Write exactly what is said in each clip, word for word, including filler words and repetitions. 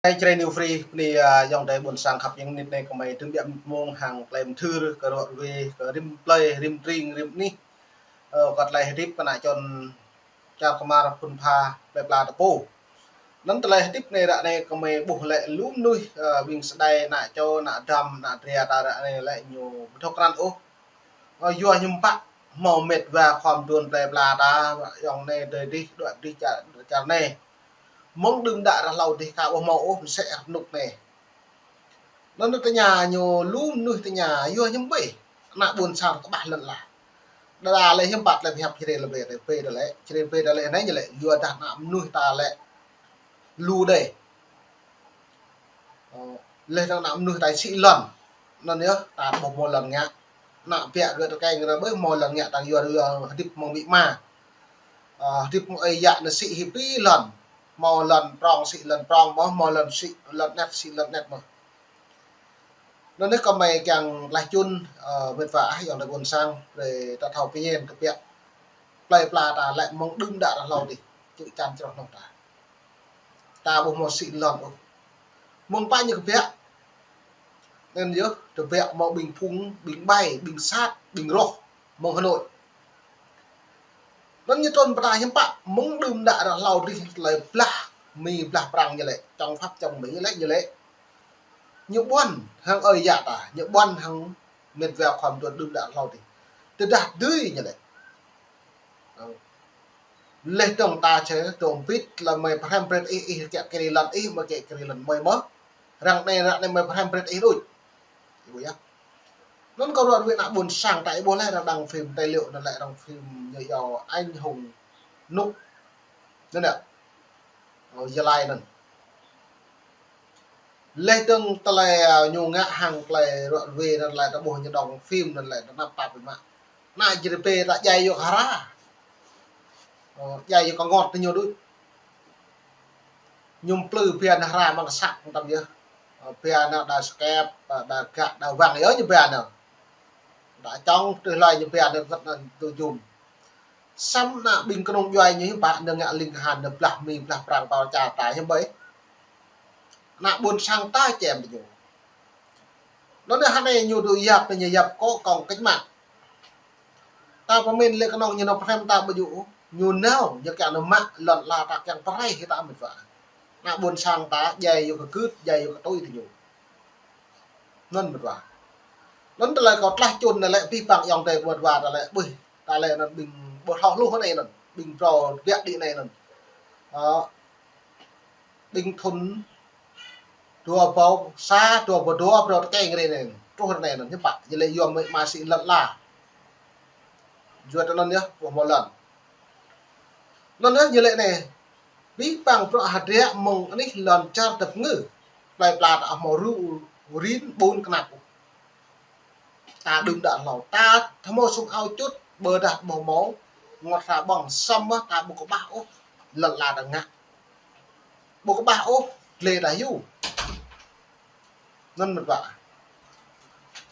Ơ, čơđai New Free, bơni, ơ, ayŏng adơi ƀôn sang khăp, yang nit anai kơmơi tơbiă mơ̆ng hăng tơlơi mơthưr kơ rŏ ruai, kơ rĭm plơi, rĭm tring, rĭm anih. Ơ, kơ tơlơi hơdip kơ ană čô čar kơmar phŭn pha plơi pla ta pô. Anŭn tơlơi hơdip anai ră anai kơmơi ƀuh lĕ lu mơnuih, ơ, ƀing sơđai, ană čô, ană dăm, ană dra ta ră anai lĕ ñu ƀu thâo krăn ôh. Ơ, yua hiư̆m pă hmâo mĕt wa khŏm đuôn plơi pla ta, ayŏng anai dơi dih, đuaĭ dih čar, čar anai. Mơ̆ng đưm đă ră hlâo dih ka ƀu hmâo ôh, mơsĕ rơnŭk anai. Anŭn tơña ñu, lu mơnuih tơña, yua hiư̆m pă ană ƀôn sang kơƀah lŏn ala. Đa đa lĕ hiư̆m pă tơlơi pơhiăp Jrai lĕ bê, bê đa lĕ, Jrai bê đa lĕ anai ñu lĕ, yua dah ană mơnuih ta lĕ lu đơi. Ơ, lĕ dơ̆ng ană mơnuih ta sĭ lŏn. Anŭn yơh, ta ƀu hmâo lŏn ngă. Ană biă gơ̆ tơkeng ră ƀơi hmâo lŏn ngă, ta yua, yua hơdip mơ̆ng amĭ ama. Ơ, hơdip mơ̆ng ơi yă anai sĭ hĭ pi lŏn. Hmâo lŏn prŏng sĭ lŏn prŏng, hmâo, hmâo lŏn sĭ lŏn anet sĭ lŏn anet mơ̆n. Anŭn anai kơmơi kiăng laih čun, ơ, mĕt wa ah, ayŏng adơi ƀôn sang, brơi ta thâo pơñen kơ biă. Plơi pla ta lĕ mơ̆ng đưm đă ră hlâo dih, čư̆ čan čroh anŏ ta. Ta ƀu hmâo sĭ lŏn ôh. Mơ̆ng pă ñu kơbiă. Anŭn yơh, kơbiă hmâo ƀing phung, ƀing ƀai, ƀing sat, ƀing roh, mơ̆ng Hà Nội. Anŭn ñu trŭn pơ ta hiư̆m pă, mơ̆ng đưm đă ră hlâo dih tơlơi blah mi blah prăng ñu lĕ, chống Pháp chống Mỹ ñu lĕ, ñu lĕ. Ñu ƀuăn hăng ơi yă ta, ñu ƀuăn hăng mĕt wa khŏm đuôn đưm đă ră hlâo dih. Tơdah dưi ñu lĕ. Lĕ dơ̆ng ta čê, dơ̆ng bit lĕ mơi pơhrăm brơi ih, ih kiăng kơri lŏn ih, mơi kiăng kơri lŏn mơi mơ̆n. Ră anai, ră anai mơi pơhrăm brơi ih đôč. Ibu ya. Anŭn kơ ră ruai ană ƀôn sang ta ih ƀuh lĕ arăng đăng phim tài liệu anŭn lĕ arăng phim ñu yua Anh Hùng Nụ. Anŭn yơh. Ơ, Gia Lai anŭn. Lĕ dơ̆ng tơlơi, ơ, ñu ngă hăng tơlơi ră ruai anŭn lĕ ta ƀuh ñu đóng phim anŭn lĕ ta năp pap biă mă. Ană Jrai bê ta djai yua kơ hra. Ơ, djai yua kơ ngot tơ ñu đôč. Ñu plư bia anŭn hra mơ̆ng kơsăk tăm yơh. Ơ, bia anŭn đa skep, ơ, đa gak, đa wang yơh ñu bia anŭn. Đa čŏng tơlơi ñu bia anŭn wơ̆t anŭn tơ jum. Samơ̆ ană ƀing kơnung djuai ñu hiư̆m pă anŭn ngă ling kơhan anŭn blah mi blah prăng pơ čar ta hiư̆m pă. Ană ƀôn sang ta čem ñu. Anŭn anai hơnai ñu dŏ yap, ñu yap kơ kông cách mạng. Ta pơmĭn lĕ kơnơ̆ng ñu nao pơhrăm ta ƀu djơ̆, ñu nao, ñu kiăng nao mă lŏn ala ta kiăng pơrai hĭ ta mĕt wa. Ană ƀôn sang ta, djai yua kơ gưt, djai yua kơ tui tơ ñu. Anŭn mĕt wa. Anŭn tơlơi kâo tlaih čun anai lĕ abih bang ayŏng adơi mĕt wa ta lĕ, ƀuh, ta lĕ anŭn ƀing ƀu thâo hluh anai anŭn, ƀing phrâo biă đĭ anai anŭn. Ơ, ƀing thŭn dua rơbâo sa, dua rơbâo dua, phrâo tơkeng ră anai, truh ră anai anŭn, hiư̆m pă, ñu lĕ yua mơi mă sĭ lŏn ala. Yua tơ anŭn yơh, ƀu hmâo lŏn. Anŭn yơh, ñu lĕ anai, abih bang bruă hơdră mơ̆ng anih lŏn čar tơpơngư, plơi pla ta hmâo rĭm ƀôn kơnăp. Ta đưm đă hlâo, ta hmâo sum ao čut, ƀôdah ƀu hmâo, ngot hra ƀơ̆ng, samơ̆ ta ƀu kơƀah ôh lŏn ala ta ngă. Ƀu kơƀah ôh glai ta hyu. Anŭn mĕt wa.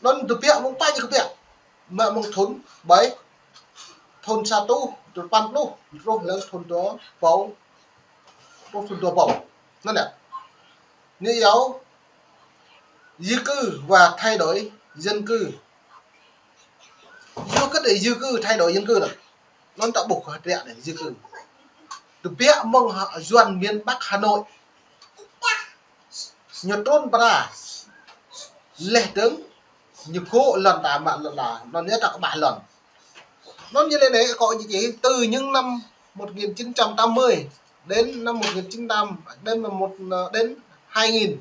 Anŭn tơbiă mơ̆ng pă ñu kơbiă. Mă mơ̆ng thŭn ƀai, thŭn sa rơtuh dua păn pluh, truh lăng thŭn dua rơbâo, truh thŭn dua rơbâo. Anŭn yơh. Ñu yua di cư và thay đổi dân cư. Yua kơ đe di cư thay đổi dân cư anŭn. Anŭn ta ƀuh kơ hơdră anai di cư. Tơbiă mơ̆ng Yuan miền Bắc Hà Nội. Ñu trŭn pơ ta. Lĕ dơ̆ng ñu gŏ lŏn ta mă lŏn ta. Anŭn ñu ta kơƀah lŏn. Anŭn ñu lĕ anai kơ ñu čih từ những năm một nghìn chín trăm tám mươi đến năm một nghìn chín trăm, đến một, đến hai nghìn.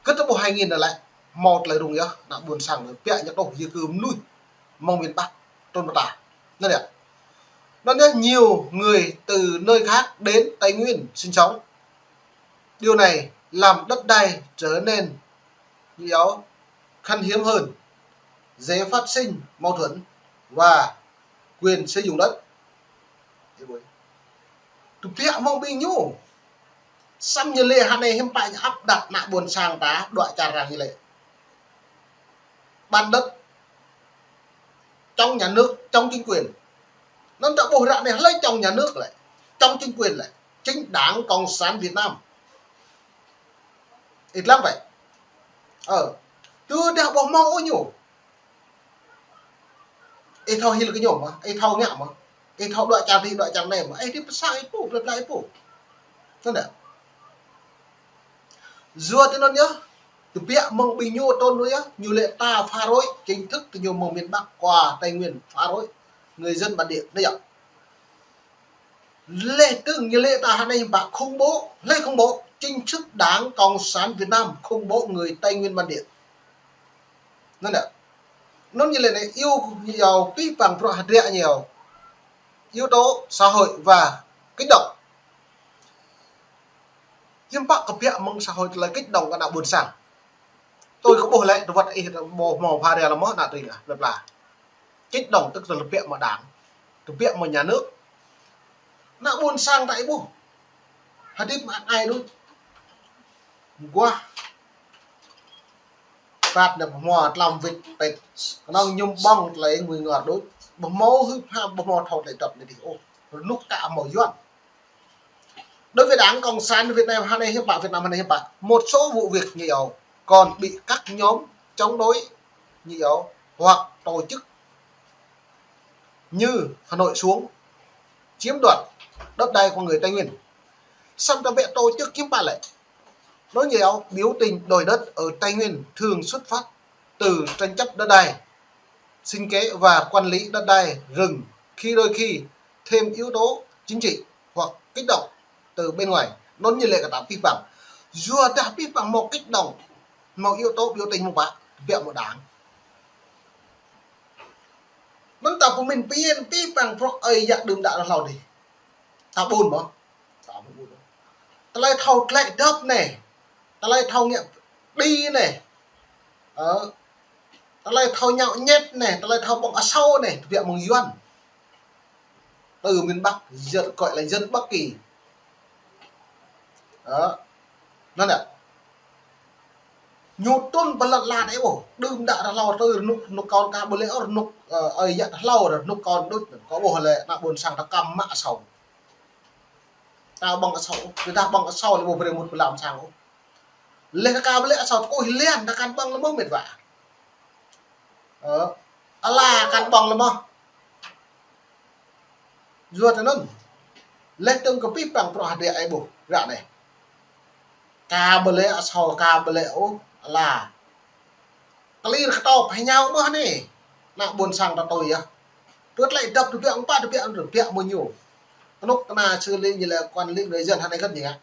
Kơ tơ ƀuh hai nghìn anŭn lĕ, hmâo tơlơi rŭng yơh, ană ƀôn sang anai, biă ñu tŏh di cư mơnuih mơ̆ng miền Bắc trŭn pơ ta. Anŭn yơh. Anŭn yơh, nhiều người từ nơi khác đến Tây Nguyên sinh sống. Điều này làm đất đai trở nên, ñu yua, khan hiếm hơn, dễ phát sinh mâu thuẫn và quyền sử dụng đất. Tơbiă mơ̆ng ƀing ñu. Samơ̆ ñu lĕ hơnai hiư̆m pă ñu áp đặt ană ƀôn sang ta, đuaĭ čar arăng ñu lĕ. Bán đất chống nhà nước, chống chính quyền. Anŭn ta ƀuh ră anai hlơi chống nhà nước lĕ, chống chính quyền lĕ. Chính Đảng Cộng sản Việt Nam. Ih lăng wơ̆t. Ơ. Tơdah ƀu hmâo ôh ñu. Ih thâo hil kơ ñu mơ̆, ih thâo ngă mơ̆, ih thâo đuaĭ čar adih, đuaĭ čar anai mơ̆, ih či pơsang ih pô, plơi pla ih pô. Tui anŭn. Yua tui anŭn yơh, tơbiă mơ̆ng ƀing ñu trŭn anŭn yơh, ñu laĭ ta phá rối chính thức tơ ñu mơ̆ng miền Bắc qua Tây Nguyên phá rối người dân bản địa anŭn yơh. Laih dơ̆ng ñu laĭ ta hơnai hiư̆m pă khủng bố, laih khủng bố, chính thức Đảng Cộng sản Việt Nam khủng bố người Tây Nguyên bản địa. Anŭn yơh. Anŭn ñu laĭ anai, iâu, iâu pih păng bruă hơdră ñu iâu. Yếu tố xã hội và kích động. Hiư̆m pă kơ tơbiă mơ̆ng xã hội tơlơi kích động kơ ană ƀôn sang. Tui kơ ƀuh lĕ, tơwăt ih ƀu hmâo phara lơ̆m mơ̆ ană tring ah, plơi pla. Kích động tức là tơbiă mơ̆ng đảng, tơbiă mơ̆ng nhà nước. Ană ƀôn sang ta ih ƀuh. Hơdip mă ai đôč. Mơguah. Păt anai ƀu hmâo tlam wĭt pĕt. Kơnơ̆ng ñu ƀơ̆ng tơlơi ngui ngor đôč. Ƀu hmâo hưp ham, ƀu hmâo thâo tơlơi dŏp anai dih ôh. Rơnŭk ta hmâo Yuan. Đối với Đảng Cộng sản Việt Nam hơnai hiư̆m pă, Việt Nam hơnai hiư̆m pă, một số vụ việc ñu iâu còn bị các nhóm chống đối ñu iâu hoặc tổ chức như Hà Nội xuống chiếm đoạt đất đai của người Tây Nguyên. Samơ̆ ta ƀĕ tổ chức hiư̆m pă lĕ. Nói nhiều, biểu tình đòi đất ở Tây Nguyên thường xuất phát từ tranh chấp đất đai, sinh kế và quản lý đất đai rừng, khi đôi khi thêm yếu tố chính trị hoặc kích động từ bên ngoài. Anŭn ñu laĭ kơ ta pih păng. Yua dah pih păng hmâo kích động, hmâo yếu tố biểu tình mơ̆ng pă, tơbiă mơ̆ng đảng. Anŭn ta pơmĭn pơyơr pih păng bruă ơi yă đưm đă rơhlâo dih. Ta ƀun mơ̆? Ta ƀu ƀun. Tơlơi thâo tlĕ dŏp anai. Tơlơi thâo ngă đĭ anai. Ơ. Tơlơi thâo ñao ñĕt anai, tơlơi thâo ƀơ̆ng asâo anai, tơbiă mơ̆ng Yuan. Từ miền Bắc, dân, gọi là dân Bắc Kỳ. Ơ. Anŭn yơh. Ñu trŭn pơ lŏn ala anai ôh, đưm đă rơhlâo tui rơnŭk, rơnŭk kâo ka ƀu lĕ ôh, rơnŭk, ơ, ơi yă rơhlâo, rơnŭk kâo đôč, kâo ƀuh lĕ ană ƀôn sang ta kăm mă asâo. Ta ƀơ̆ng asâo, tơdah ƀơ̆ng asâo lĕ ƀu brơi mŭt pơ lăm sang ôh. Laih ta ka ƀu lĕ asâo tơkuih lian, ta kăn ƀơ̆ng lơ̆m mơ̆ met wa. Ơ, ala kăn ƀơ̆ng lơ̆m mơ̆. Yua tui anŭn. Laih dơ̆ng kơ pih păng bruă hơdră ih ƀuh ră anai. Ka ƀu lĕ asâo, ka ƀu lĕ ôh, ala. Klir kơtŏp hơñao mơ̆ anai. Ană ƀôn sang ta tui yơh. Pơ̆t lĕ dŏp tơbiă mơ̆ng pă, tơbiă, tơbiă mơ̆ng ñu. Kơnuk kơna sư lĕ ñu lĕ quản lý người dân hơnai kơ̆t ñu ngă.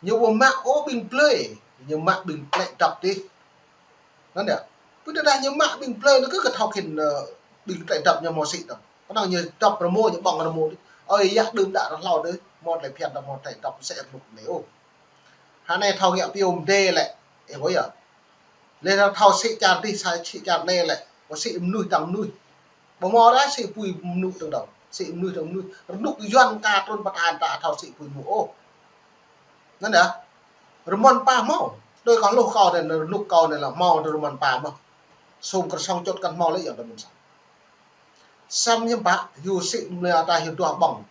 Ñu ƀu mă ôh ƀing plơi, ñu mă ƀing tlĕ dŏp dih. Anŭn yơh. Pơ̆t tơdah ñu mă ƀing plơi anŭn kơ kơ thâo khĭn, ơ, ƀing tlĕ dŏp ñu hmâo sĭ dŏ. Kơnơ̆ng ñu dŏp rơmô, ñu ƀơ̆ng rơmô dih. Ơi yă đưm đă rơhlâo dih, hmâo tlĕ phiăn dŏ, hmâo tlĕ dŏp sĕ rơnŭk anai ôh. Hơnai thâo ngă piu mơdê lĕ. Ih ƀuh yơh. Laih anŭn thâo sĭ čar dih, sa-, sĭ čar anai lĕ. Ƀu sĭ mơnuih tơ̆ng mơnuih. Ƀu hmâo dah sĭ apui mơnuih tơ̆ng dŏ. Sĭ mơnuih tơ̆ng mơnuih. Rơnŭk Yuan ka trŭn pơtă ta thâo sĭ apui mơnuih ôh. Anŭn yơh. Rơmon pa hmâo. Đôi kơ hluh kâo anai, rơnŭk kâo anai lĕ hmâo rơmon pa mơ̆. Sum kơsong čut kăn hmâo lĕ yơh tơ mơ̆n sa. Samơ̆ hiư̆m pă, hyu sĭ mơnuih ta hyu duah ƀơ̆ng.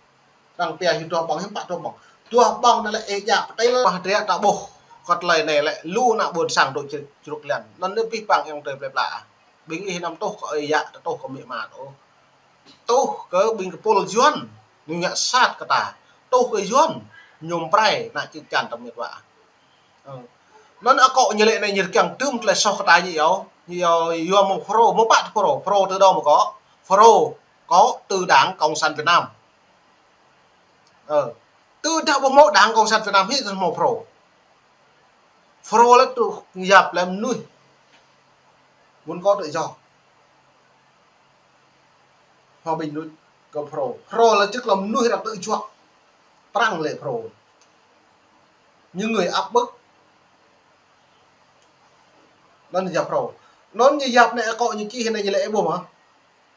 Arăng pia hyu duah ƀơ̆ng, hiư̆m pă duah ƀơ̆ng. Duah ƀơ̆ng anai lĕ ih djă pơtĕl mă hơdră ta ƀuh. Kơt tơlơi anai lĕ lu ană ƀôn sang dŏ črŭk črŭk lian. Anŭn anai pih păng yang tơi plơi pla. Ƀing ih năm tuh kơ ơi yă, ta tuh kơ amĭ ama ôh. Tuh kơ ƀing kơpul Yuan, ñu ngă sat kơ ta. Tuh kơ Yuan, ñu pơrai ană čư̆ čan ta met wa. Ơ. Anŭn akŏ ñu lĕ anai ñu rơkăng tơm tơlơi soh kơ ta ñu iâu. Ñu iâu yua mơ̆ng Phrô, mơ̆ng pă tơ Phrô, Phrô tơdŏ mơ̆ng akŏ. Phrô, akŏ tơ Đảng Cộng sản Việt Nam. Ơ. Tơdah ƀu hmâo Đảng Cộng sản Việt Nam hĭ tơdah hmâo Phrô. Phrô lĕ tŭ yap lĕ mơnuih. Muốn có tự do. Hòa bình đôč kơ Phrô. Phrô lĕ chức là mơnuih arăng tŭ juă. Prăng lĕ Phrô. Những người áp bức. Anŭn yơh Phrô. Anŭn ñu yap anai akŏ ñu čih anai ñu lĕ ih ƀuh mơ̆.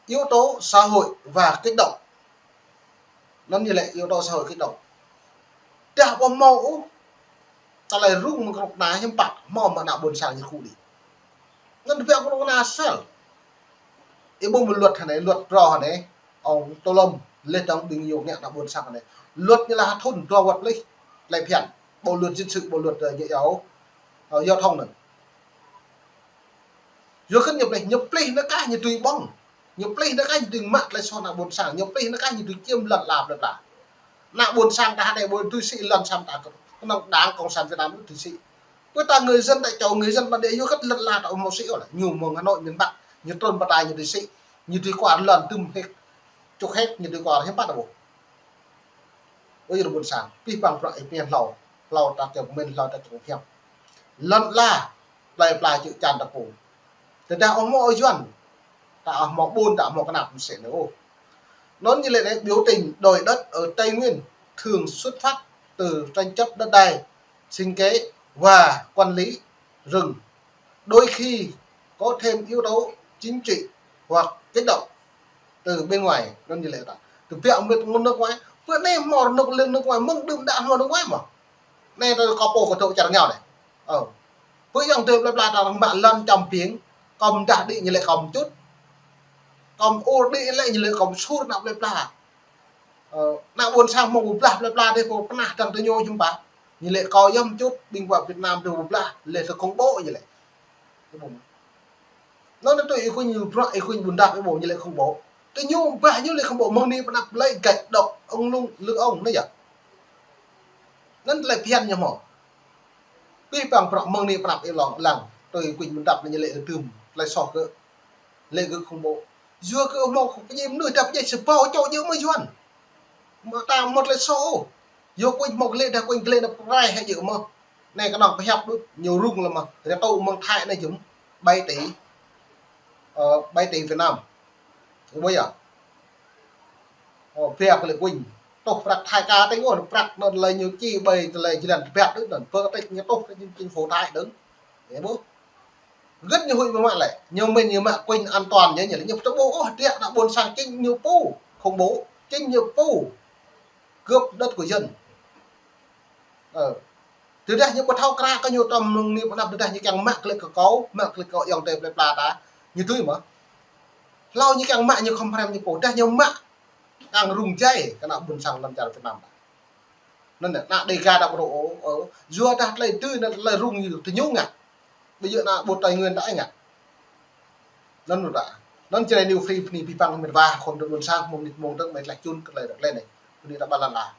Yếu tố xã hội và kích động. Anŭn ñu lĕ yếu tố xã hội kích động. Dah ƀu hmâo ôh. Tơlơi rŭng mơ̆ng kơnuk kơna hiư̆m pă hmâo mă ană ƀôn sang ñu khŭ đĭ. Anŭn tơbiă kơnuk kơna sel. Ih ƀuh mơ̆ luật hơnai, luật rŏ hơnai. Ông Tô Lâm, laih dơ̆ng ƀing yŏng ngă ană ƀôn sang hơnai. Luật ñu lĕ ha thŭn dua wơ̆t laih. Tơlơi phiăn. Bộ luật dân sự, bộ luật, ơ, ñu iâu. Ơ, yua thŏng anŭn. Yua kơ ñu plih, ñu plih anŭn kah ñu tui ƀơ̆ng. Ñu plih anŭn kah ñu tui mă tơlơi soh ană ƀôn sang. Ñu plih anŭn kah ñu tui čiêm lŏn ala plơi pla. Ană ƀôn sang ta hơnai ƀu tui sĭ lŏn sang ta kơ. Kơnơ̆ng Đảng Cộng sản Việt Nam tui sĭ. Pơ ta người dân tại chỗ, người dân bản địa yua kơ lŏn ala ta ƀu hmâo sĭ ôh lĕ. Ñu mơ̆ng Hà Nội miền Bắc, ñu trŭn pơ ta ñu tui sĭ. Ñu tui kwar lŏn tơm hek, čuk hek ñu tui kwar hiam pă ta ƀuh. Ơ, yua ƀôn sang, pih păng prăk ih pia hlâo, hlâo ta kơ mĭn, hlâo ta kơ hiam. Lŏn ala, plơi pla čư̆ čan ta pô. Tơdah ƀu hmâo Yuan, ta ƀu hmâo ƀôn, ta ƀu hmâo kơnap mơsĕ anai ôh. Anŭn ñu lĕ anai, biểu tình đòi đất ở Tây Nguyên thường xuất phát từ tranh chấp đất đai, sinh kế và quản lý rừng. Đôi khi có thêm yếu tố chính trị hoặc kích động từ bên ngoài, anŭn ñu lĕ ta. Tơbiă mơ̆ng nước ngoài, pơ anai hmâo nước, nước ngoài, mơ̆ng đưm đă hmâo nước ngoài mơ̆n. Anai ta kơ pô kơ thâo čar rơngiao anai. Ơ. Pơ ayŏng adơi plơi pla ta mă lŏn čăm piêng, kâo mơdah đĭ ñu lĕ kâo mơčŭt. Kâo mơur đĭ lĕ ñu lĕ kâo mơsur ană plơi pla. Ơ, ană ƀôn sang hmâo pơblah plơi pla dih, pô pơnah dăng tơ ñu hiư̆m pă. Ñu lĕ kâo yơh mơčŭt, ƀing pơ Việt Nam dih pơblah, lĕ tơ khủng bố ñu lĕ. Anŭn tui ih kuñ ñu bruă, ih kuñ ƀun dăp ih ƀuh ñu lĕ khủng bố. Tơ ñu bah ñu lĕ khủng bố, mơ̆ng anai pơ anăp lĕ gạch đập ông Lương, Lương ông anai yơh. Anŭn tơlơi phiăn ñu hmâo. Pih păng prăk mơ̆ng anai pơ anăp ih lăng, lăng. Tui ih kuñ ƀun dăp anai ñu lĕ tơm, tơlơi soh kơ. Lĕ gơ̆ khủng bố. Yua kơ hmâo khŭ pơdjai mơnuih, dah pơdjai sa ƀâo čô djơ̆ mơ̆ Yuan. Mơ̆ ta hmâo tơlơi soh ôh. Yua kuñ hmâo gleh, dah kuñ gleh anŭn pơrai hĕ djơ̆ mơ̆. Anai kơnơ̆ng pơhiăp đôč, ñu rŭng lăm mơ̆. Ră tŭ mơ̆ng Thái anai jum, bảy tỷ, ơ, bảy tỷ Việt Nam. Ih ƀuh yơh. Ơ, pia kơ lĕ kuñ. Tŏh prăk Thái ka tĕng ôh, prăk anŭn lĕ ñu či ƀơi tơlơi jơlan tơbiă đôč anŭn. Pơ tĕk ñu tŏh kơ chính phủ Thái đơ̆ng. Ih ƀuh. Gơ̆t ñu huĭ mơ̆ mă lĕ, ñu mĭn ñu mă kuñ an toàn ñu, ñu lĕ ñu pơtô ƀuh ôh, hơdră ană ƀôn sang chính ñu pô khủng bố, chính ñu pô cướp đất của dân. Ơ. Tơdah ñu ƀu thâo krăn kơ ñu tơm mơ̆ng anai pơ anăp, tơdah ñu kiăng mă kơ lĕ kơ kâo, mă kơ lĕ kơ ayŏng adơi plơi pla ta, ñu tui mơ̆. Hlâo ñu kiăng mă ñu khŏm hrăm ñu pô, tơdah ñu mă kiăng rŭng jai kơ ană ƀôn sang lăm čar Việt Nam ta. Anŭn anai, ană Dega ta ƀu rô ôh, ơ, yua dah tơlơi tui anŭn tơlơi rŭng ñu tơ ñu ngă. Ƀu djơ̆ ană ƀôn Tây Nguyên ta ih ngă. Anŭn anŭn ta. Anŭn Jrai New Free bơni pih păng mĕt wa, khŏm dŏ ƀôn sang, mơ̆ng anai mơ̆ng dơ̆ng mĕt laih čun kơ tơlơi ră lĕ anai. Bơni ta ƀă lăn la.